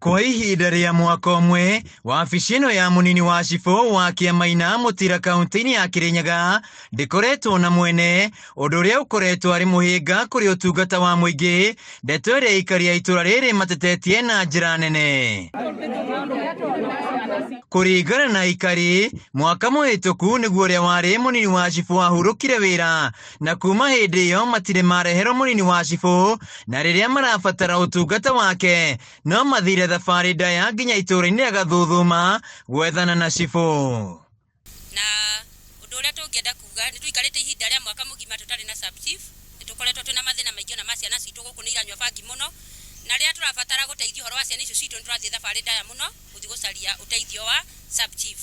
Kwa ihinda rĩa mwaka ũmwe, wabici ĩno ya mũnini wa cibũ wa Kĩamaina Mũtira kaunti-inĩ ya Kĩrĩnyaga ndĩkoretwo na mwene, ũndũ ũrĩa ũkoretwo arĩ mũhĩnga kũrĩ ũtungata wa mũingĩ, ndeto ĩrĩa aikari a itũra rĩrĩ matetetie na njĩra nene. Kũringana na aikari, mwaka mũhĩtũku nĩguo ũrĩa warĩ mũnini wa cibũ ahurũkire wĩra na kuma hĩndĩ ĩyo matirĩ mareherwo mũnini wa cibũ, na rĩrĩa marabatara ũtungata wake no mathire thabarĩ ndaya nginya itũũra-inĩ rĩa Gathuthuma gwethana na cibũ. Na ũndũ ũrĩa tũngĩenda kuga nĩ tũikarĩte ihinda rĩa mwaka mũgima tũtarĩ na sub chief, nĩ tũkoretwo twĩna mathĩna maingĩ ona ma ciana citũ gũkũ nĩ iranyua bangi mũno, na rĩrĩa tũrabatara gũteithio ũhoro wa ciana icio citũ nĩ tũrathiĩ thabarĩ ndaya mũno gũthiĩ gũcaria ũteithio wa sub chief.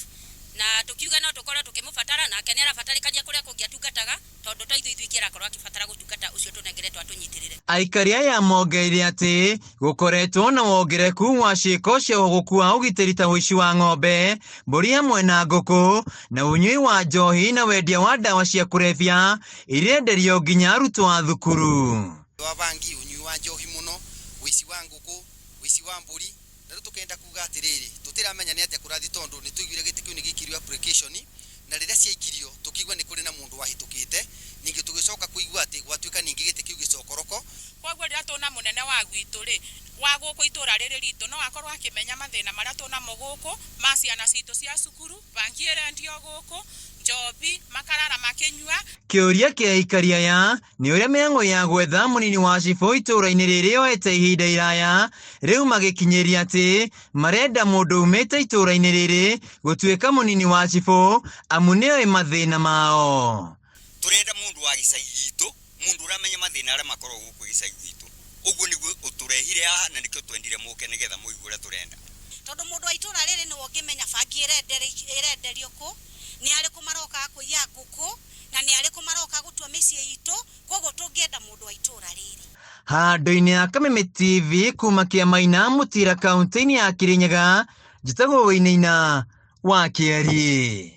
Na tũkiuge no tũkorwo tũkĩmũbatara nake nĩ arabatarĩkania kũrĩa kũngĩ atungataga tondũ to ithuĩ ithuiki arakorwo akĩbatara gũtungata ũcio tũnengeretwo atũnyitĩrĩre. Aikari aya mongereire atĩ gũkoretwo na wongereku wa ciĩko cia ũhũgũku wa ũgitĩri ta ũici wa ng'ombe, mbũri hamwe na ngũkũ, na ũnyui wa njohi na wendia wa ndawa cia kũrebia irenderio nginya arutwo a thukuru. Wa bangi, ũnyui wa njohi mũno, ũici wa ngũkũ, ũici wa mbũri, na rĩu tũkenda kuga atĩrĩrĩ, tũtiramenya nĩ atĩa kũrathiĩ tondũ nĩ tũiguire gĩtĩ kĩu nĩ gĩaikirio application, na rĩrĩa ciaikirio tũkĩigua nĩ kũrĩ na mũndũ wahĩtũkĩte, ningĩ tũgĩcoka kũigua atĩ gwatuĩka ningĩ gĩtĩ kĩu gĩcokoroko. Kwoguo rĩrĩa twĩna mũnene wa gwitũ rĩ, wa gũkũ itũra rĩrĩ ritũ, no akorwo akĩmenya mathĩna marĩa twĩnamo gũkũ, ma ciana citũ cia cukuru, bangi ĩrendio gũkũ, njobi, makarara makĩnyua. Kĩũria kĩa aikari aya nĩ ũrĩa mĩhang'o ya gwetha mũnini wa cibũ itũũra-inĩ rĩrĩ yoete ihinda iraya, rĩu magĩkinyĩria atĩ marenda mũndũ umĩte itũũra-inĩ rĩrĩ gũtuĩka mũnini wa cibũ amu nĩoĩ mathĩna mao. Tũrenda mũndũ wa gĩcagi gitũ, mũndũ ũramenya mathĩna arĩa makoragwo gũkũ gĩcagi gitũ. Ũguo nĩguo ũtũrehire haha na nĩkĩo twendire mũke nĩgetha mũigue ũrĩa tũrenda. Tondũ mũndũ wa itũũra rĩrĩ nĩwe ũngĩmenya bangi ĩrenderio kũ, nĩ arĩkũ marokaga kũiya ngũkũ, na nĩ arĩkũ maroka gũtua mĩciĩ itũ, koguo tũngĩenda mũndũ wa itũũra rĩrĩ. Handũ-inĩ ha Kameme TV kuma Kĩamaina, Mũtira, kaunti-inĩ ya Kĩrĩnyaga, njĩtagwo Wainaina wa Kĩariĩ.